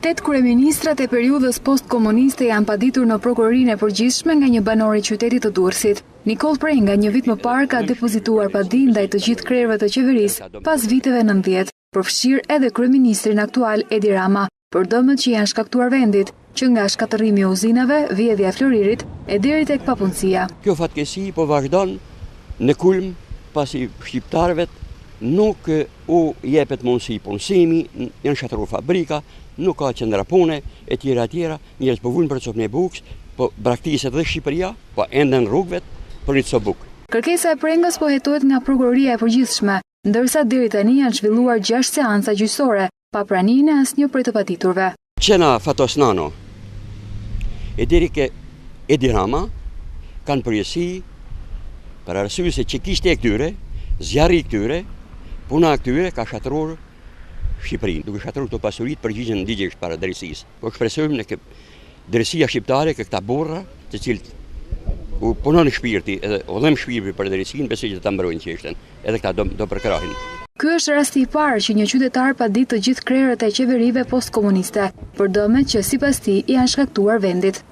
Tetë kryeministrat e periudhës postkomuniste janë paditur në Prokurorinë e Përgjithshme nga një banor i qytetit të Durrësit. Nikoll Prenga një vit më parë ka depozituar padi ndaj të gjithë krerëve të qeverisë pas viteve 90, përfshirë edhe kryeministrin aktual Edi Rama, për dëmet që i janë shkaktuar vendit, që nga shkatërrimi i uzinave, vjedhja e floririt e deri tek papunësia. Kjo fatkeqësi po vazhdon në kulm pasi shqiptarëve nuk u jepet mundësi punësimi, janë shkatërruar fabrika, nuk ka qendra pune, e tjera e tjera, njerëz po vujnë për copën e bukës, po braktiset dhe Shqipëria, po enden rrugëve për një copë bukë. Kërkesa e Prengës po hetohet nga Prokuroria e Përgjithshme, ndërsa deri tani janë zhvilluar 6 seanca gjyqësore, pa praninë e asnjë prej të paditurve. Që nga Fatos Nano e deri ke Edi Rama kanë përgjegjësi për arsye se çekiçtë e këtyre, zjarri i këtyre, puna e këtyre ka shkatërruar Shqipërinë, duke shkatërruar këto pasuri të përgjigjen ligjërisht para drejtësisë. Po shpresojmë në kë drejtësia shqiptare ke këta burra, të cilët u punon shpirti edhe u dhem shpirti për drejtësinë, besoj që do ta mbrojnë çështjen. edhe këta do do përkrahin. Ky është rasti i parë që një qytetar padit të gjithë krerët e qeverive postkomuniste për dëmet që sipas tij i janë shkaktuar vendit.